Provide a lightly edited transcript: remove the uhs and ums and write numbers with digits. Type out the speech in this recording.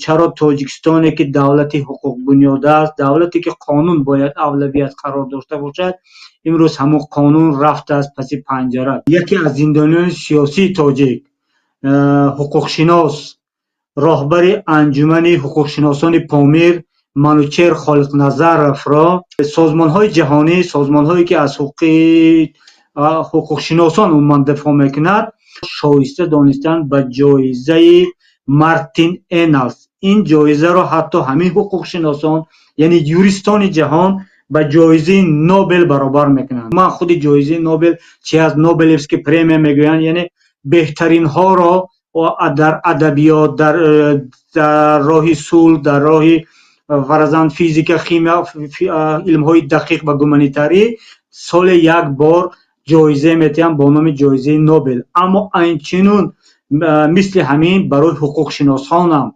Чаро Тоҷикистоне, ки давлати ҳуқуқбунёд аст, давлате, ки қонун бояд авлавият қарор дошта бошад, имрӯз ҳамон қонун рафтааст паси панҷара? Яке аз зиндониёни сиёсии тоҷик, ҳуқуқшинос, роҳбари Анҷумани ҳуқуқшиносони Помир Манучер Холиқназаровро созмонҳои ҷаҳонӣ, созмонҳое, ки аз ҳуқуқи ҳуқуқшиносон умуман дифоъ мекунад, шоиста донистанд ба ҷоизаи Мартин Эналс. Ин ҷоизаро ҳатто ҳамин ҳуқуқшиносон, яъне юристони ҷаҳон, ба ҷоизаи Нобел баробар мекунанд. Ман худи ҷоизаи Нобел чи аст, Нобелевский премия мегӯянд, яъне беҳтаринҳоро дар адабиёт, дар роҳи сулҳ, дар роҳи, фарзан, физика, химия, илмҳои дақиқ ва гуманитарӣ соле як бор ҷоиза метиҳанд бо номи ҷоизаи Нобел. Аммо айнчунун мисли ҳамин барои ҳуқуқшиносонам.